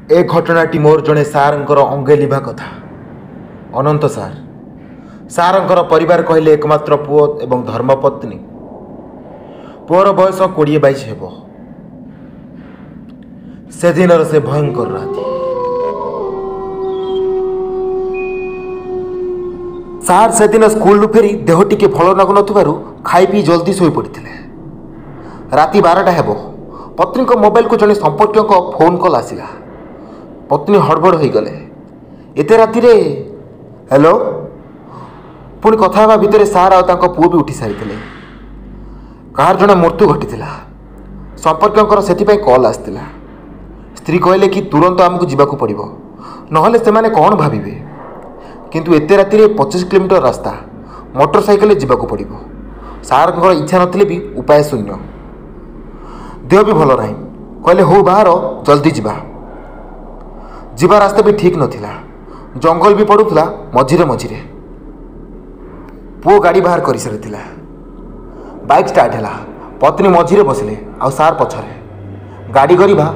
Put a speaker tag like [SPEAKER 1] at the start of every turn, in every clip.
[SPEAKER 1] ଏ ଘଟଣାଟି ମୋର ଜଣେ ସାର୍ଙ୍କର ଅଙ୍ଗେ ଲିଭା କଥା। ଅନନ୍ତ ସାର୍। ସାର୍ଙ୍କର ପରିବାର କହିଲେ ଏକମାତ୍ର ପୁଅ ଏବଂ ଧର୍ମପତ୍ନୀ। ପୁଅର ବୟସ 20-22 ହେବ। ସେଦିନର ସେ ଭୟଙ୍କର ରାତି। ସାର୍ ସେଦିନ ସ୍କୁଲରୁ ଫେରି ଦେହ ଟିକେ ଭଲ ଲାଗୁନଥିବାରୁ ଖାଇ ପିଇ ଜଲ୍ଦି ଶୋଇପଡ଼ିଥିଲେ। ରାତି 12ଟା ହେବ, ପତ୍ନୀଙ୍କ ମୋବାଇଲକୁ ଜଣେ ସମ୍ପର୍କୀୟଙ୍କ ଫୋନ୍ କଲ୍ ଆସିଲା। ପତ୍ନୀ ହଡ଼ବଡ଼ ହୋଇଗଲେ। ଏତେ ରାତିରେ? ହ୍ୟାଲୋ? ପୁଣି କଥା ହେବା ଭିତରେ ସାର୍ ଆଉ ତାଙ୍କ ପୁଅ ବି ଉଠି ସାରିଥିଲେ। କାହାର ଜଣେ ମୃତ୍ୟୁ ଘଟିଥିଲା, ସମ୍ପର୍କୀୟଙ୍କର ସେଥିପାଇଁ କଲ୍ ଆସିଥିଲା। ସ୍ତ୍ରୀ କହିଲେ କି ତୁରନ୍ତ ଆମକୁ ଯିବାକୁ ପଡ଼ିବ, ନହେଲେ ସେମାନେ କ'ଣ ଭାବିବେ। କିନ୍ତୁ ଏତେ ରାତିରେ 25 କିଲୋମିଟର ରାସ୍ତା ମୋଟର ସାଇକେଲରେ ଯିବାକୁ ପଡ଼ିବ। ସାର୍ଙ୍କର ଇଚ୍ଛା ନଥିଲେ ବି ଉପାୟ ଶୂନ୍ୟ। ଦେହ ବି ଭଲ ନାହିଁ। କହିଲେ ହଉ ବାହାର, ଜଲ୍ଦି ଯିବା। ଯିବା ରାସ୍ତା ବି ଠିକ୍ ନଥିଲା, ଜଙ୍ଗଲ ବି ପଡ଼ୁଥିଲା ମଝିରେ ମଝିରେ। ପୁଅ ଗାଡ଼ି ବାହାର କରିସାରିଥିଲା। ବାଇକ୍ ଷ୍ଟାର୍ଟ ହେଲା। ପତ୍ନୀ ମଝିରେ ବସିଲେ ଆଉ ସାର୍ ପଛରେ। ଗାଡ଼ି କରିବା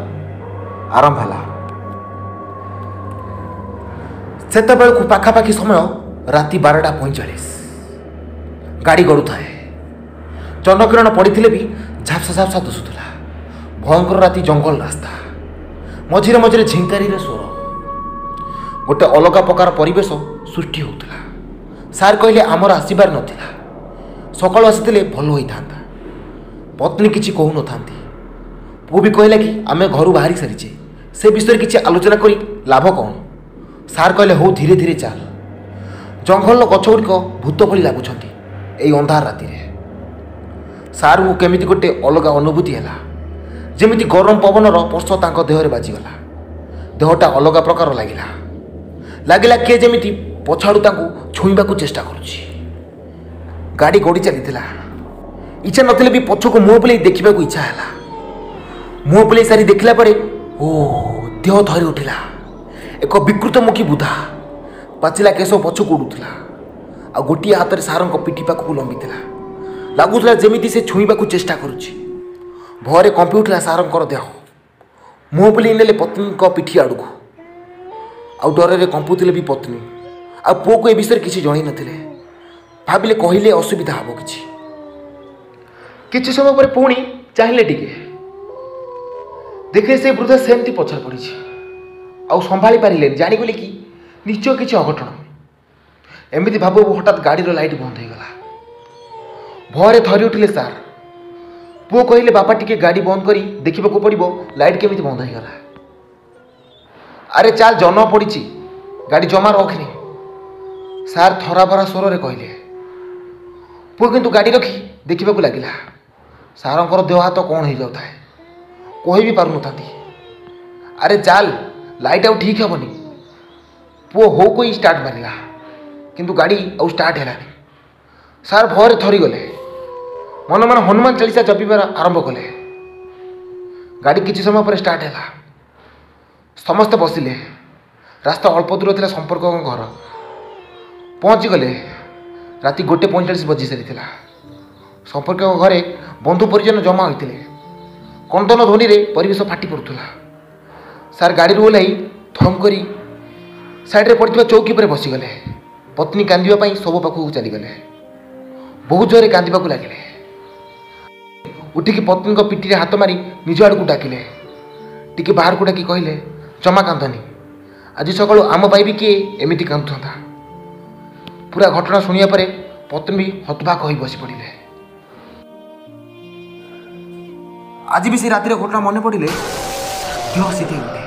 [SPEAKER 1] ଆରମ୍ଭ ହେଲା। ସେତେବେଳକୁ ପାଖାପାଖି ସମୟ ରାତି 12ଟା 45। ଗାଡ଼ି ଗଡ଼ୁଥାଏ। ଚନ୍ଦ୍ରକିରଣ ପଡ଼ିଥିଲେ ବି ଝାପ୍ସା ଝାପ୍ସା ଦିଶୁଥିଲା। ଭୟଙ୍କର ରାତି, ଜଙ୍ଗଲ ରାସ୍ତା, ମଝିରେ ମଝିରେ ଝିଙ୍କାରିର ସ୍ୱର। ଗୋଟେ ଅଲଗା ପ୍ରକାର ପରିବେଶ ସୃଷ୍ଟି ହେଉଥିଲା। ସାର୍ କହିଲେ ଆମର ଆସିବାର ନଥିଲା, ସକାଳୁ ଆସିଥିଲେ ଭଲ ହୋଇଥାନ୍ତା। ପତ୍ନୀ କିଛି କହୁନଥାନ୍ତି। ପୁଅ ବି କହିଲା କି ଆମେ ଘରୁ ବାହାରି ସାରିଛେ, ସେ ବିଷୟରେ କିଛି ଆଲୋଚନା କରି ଲାଭ କ'ଣ? ସାର୍ କହିଲେ ହଉ ଧୀରେ ଧୀରେ ଚାଲ। ଜଙ୍ଗଲର ଗଛ ଗୁଡ଼ିକ ଭୂତ ଭଳି ଲାଗୁଛନ୍ତି ଏଇ ଅନ୍ଧାର ରାତିରେ। ସାର୍ଙ୍କୁ କେମିତି ଗୋଟେ ଅଲଗା ଅନୁଭୂତି ହେଲା, ଯେମିତି ଗରମ ପବନର ସ୍ପର୍ଶ ତାଙ୍କ ଦେହରେ ବାଜିଗଲା। ଦେହଟା ଅଲଗା ପ୍ରକାର ଲାଗିଲା। ଲାଗିଲା କିଏ ଯେମିତି ପଛଆଡ଼ୁ ତାଙ୍କୁ ଛୁଇଁବାକୁ ଚେଷ୍ଟା କରୁଛି। ଗାଡ଼ି ଗଡ଼ି ଚାଲିଥିଲା। ଇଚ୍ଛା ନଥିଲେ ବି ପଛକୁ ମୁହଁ ବୁଲେଇ ଦେଖିବାକୁ ଇଚ୍ଛା ହେଲା। ମୁହଁ ବୁଲେଇ ସାରି ଦେଖିଲା ପରେ ଓ ଦେହ ଥରି ଉଠିଲା। ଏକ ବିକୃତମୁଖୀ ବୁଧା, ପାଚିଲା କେଶ ପଛକୁ ଉଡ଼ୁଥିଲା ଆଉ ଗୋଟିଏ ହାତରେ ସାରଙ୍କ ପିଠି ପାଖକୁ ଲମ୍ବିଥିଲା। ଲାଗୁଥିଲା ଯେମିତି ସେ ଛୁଇଁବାକୁ ଚେଷ୍ଟା କରୁଛି। ଭୟରେ କମ୍ପି ଉଠିଲା ସାରଙ୍କର ଦେହ। ମୁହଁ ବୁଲେଇ ନେଲେ ପତ୍ନୀଙ୍କ ପିଠି ଆଡ଼କୁ। ଆଉ ଡରରେ କମ୍ପୁଥିଲେ ବି ପତ୍ନୀ। ଆଉ ପୁଅକୁ ଏ ବିଷୟରେ କିଛି ଜଣାଇ ନଥିଲେ। ଭାବିଲେ କହିଲେ ଅସୁବିଧା ହେବ କିଛି। କିଛି ସମୟ ପରେ ପୁଣି ଚାହିଁଲେ ଟିକେ, ଦେଖିଲେ ସେ ବୃଦ୍ଧା ସେମିତି ପଛରେ ପଡ଼ିଛି। ଆଉ ସମ୍ଭାଳି ପାରିଲେନି, ଜାଣିଗଲେ କି ନିଶ୍ଚୟ କିଛି ଅଘଟଣ। ଏମିତି ଭାବୁ ହଠାତ୍ ଗାଡ଼ିର ଲାଇଟ୍ ବନ୍ଦ ହେଇଗଲା। ଭୟରେ ଥରି ଉଠିଲେ ସାର୍। ପୁଅ କହିଲେ ବାପା ଟିକେ ଗାଡ଼ି ବନ୍ଦ କରି ଦେଖିବାକୁ ପଡ଼ିବ ଲାଇଟ୍ କେମିତି ବନ୍ଦ ହେଇଗଲା। ଆରେ ଚାଲ, ଜହ୍ନ ପଡ଼ିଛି, ଗାଡ଼ି ଜମା ରଖନି, ସାର୍ ଥରାଭରା ସ୍ୱରରେ କହିଲେ। ପୁଅ କିନ୍ତୁ ଗାଡ଼ି ରଖି ଦେଖିବାକୁ ଲାଗିଲା। ସାରଙ୍କର ଦେହ ହାତ କ'ଣ ହେଇଯାଉଥାଏ, କହି ବି ପାରୁନଥାନ୍ତି। ଆରେ ଚାଲ, ଲାଇଟ୍ ଆଉ ଠିକ୍ ହେବନି। ପୁଅ ହଉ କହି ଷ୍ଟାର୍ଟ ମାରିଲା, କିନ୍ତୁ ଗାଡ଼ି ଆଉ ଷ୍ଟାର୍ଟ ହେଲାନି। ସାର୍ ଭୟରେ ଥରିଗଲେ। ମନେ ମନେ ହନୁମାନ ଚାଳିଶା ଜପିବାର ଆରମ୍ଭ କଲେ। ଗାଡ଼ି କିଛି ସମୟ ପରେ ଷ୍ଟାର୍ଟ ହେଲା। ସମସ୍ତେ ବସିଲେ। ରାସ୍ତା ଅଳ୍ପ ଦୂର ଥିଲା ସମ୍ପର୍କଙ୍କ ଘର। ପହଞ୍ଚିଗଲେ। ରାତି 1:45 ବଜି ସାରିଥିଲା। ସମ୍ପର୍କଙ୍କ ଘରେ ବନ୍ଧୁ ପରିଜନ ଜମା ହୋଇଥିଲେ। କନ୍ଦନ ଧ୍ୱନିରେ ପରିବେଶ ଫାଟି ପଡ଼ୁଥିଲା। ସାର୍ ଗାଡ଼ିରୁ ଓହ୍ଲାଇ ଥମ୍ କରି ସାଇଡ଼୍ରେ ପଡ଼ିଥିବା ଚୌକି ଉପରେ ବସିଗଲେ। ପତ୍ନୀ କାନ୍ଦିବା ପାଇଁ ଶବ ପାଖକୁ ଚାଲିଗଲେ। ବହୁତ ଜୋରରେ କାନ୍ଦିବାକୁ ଲାଗିଲେ। ଉଠିକି ପତ୍ନୀଙ୍କ ପିଠିରେ ହାତ ମାରି ନିଜ ଆଡ଼କୁ ଡାକିଲେ। ଟିକେ ବାହାରକୁ ଡାକି କହିଲେ, ଜମା କାନ୍ଦନି, ଆଜି ସକାଳୁ ଆମ ପାଇଁ ବି କିଏ ଏମିତି କାନ୍ଦୁଥାନ୍ତା। ପୁରା ଘଟଣା ଶୁଣିବା ପରେ ପତ୍ନୀ ବି ହତବାକ ହୋଇ ବସି ପଡ଼ିଲେ। ଆଜି ବି ସେ ରାତିର ଘଟଣା ମନେ ପଡ଼ିଲେ ଦେହ ଶୀତେଇ ଉଠେ।